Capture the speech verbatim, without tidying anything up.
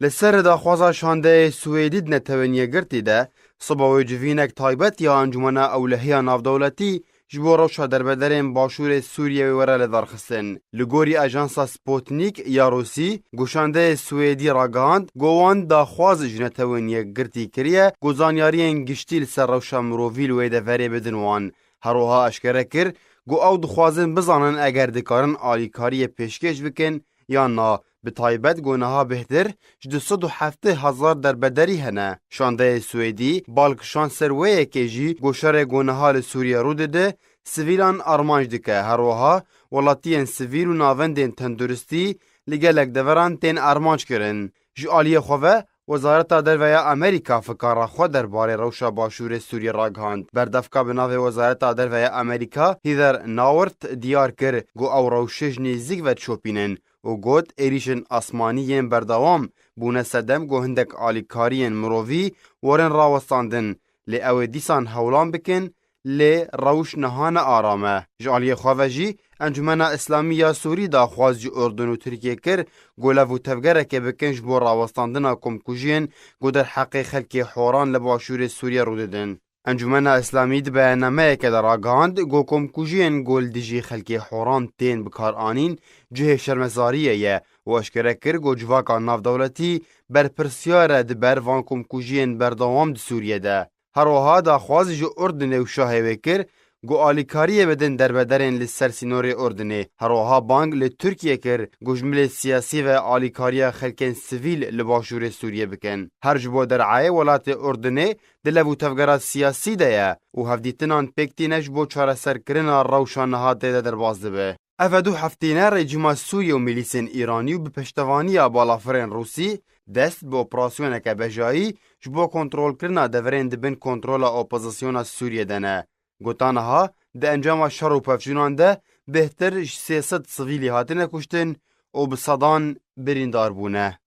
Li ser daxwaza şandeyê Swêdî di Netewên Yekgirtî de, siba wê civînek taybet ya Encûmena Ewlehiya Navdewletî ji bo rewşa derbederên Başûrê Sûriyeyê were lidarxistin. Li gorî ajansa Sputnik ya Rûsî, ku şandeyê Swêdî ragihand, ku wan daxwaz ji Netewên Yekgirtî kiriye, ku zanyariyên giştî li ser rewşa mirovî li wê deverê bidin wan. Her wiha eşkere kir, ku ew dixwazin bizanin eger dikarin alîkariyê pêşkêş bikin yan na, bi taybet ku niha bêhtir ji du sed û heftê hezar derbederî hene. Şandeyê Swêdî bal kişand ser wê yekê jî, ku şerê ku niha li Sûriye rû dide, sivîlan armanc dike. Her wiha welatiyên sivîl û navendên tenduristî li gelek deveran tên armanc kirin. Ji aliyê xwe ve, Wezareta Derve ya Amerîka fikara xwe derbarê rewşa Başûrê Sûriyê ragihand. Berdevka bi navê Wezareta Derve ya Amerîka, Heather Nauert, diyar kir, ku ew rewşê ji nêzîk ve dişopînin û got, êrîşên asmanî yên berdewam bûne sedem ku hindek alîkariyên mirovî werin rawestandin, lê ew ê dîsan hewlan bikin, lê rewş niha ne aram e. Ji aliyê xwe ve jî, Encûmena Îslamî ya Sûrî daxwaz ji Urdun û Tirkiyê kir, ku lev û tevgereke bikin ji bo rawestandina komkujiyên ku derheqê xelkê Horan li başûrê Sûriyê rû didin. Encûmena Îslamî di beyannameyeke de ragihand, ku komkujiyên ku li dijî xelkê Horan tên bikaranîn cihê şermezariyê ye û eşkere kir, ku civaka navdewletî berpirsiyar e di ber van komkujiyên berdewam di Sûriyê de. Her wiha daxwaz ji Urdunê û Şahê wê kir, ku alîkariyê bidin derbederên li ser sînorê Urdunê. Her wiha bang li Tirkiye kir, ku ji milê siyasî ve alîkariya xelkên sivîl li başûrê Sûriyê bikin. Her ji bo derayê welatê Urdunê di lev û tevgera siyasî de ye û hevdîtinan pêk tîne ji bo çareserkirina rewşa niha tê de derbas dibe. Ev e du heftî ne rejîma Sûriyê û milîsên Îranî û bi peştevaniya balafirên Rûsî dest bi operasyoneke bejayî ji bo kontrolkirina deverên di bin kontrola opozisyona Sûriyê de ne. Gota niha, di encama şer û pevçûnan de bêhtir ji sê sed sivîlî hatine kuştin û bi sedan birîndar bûne.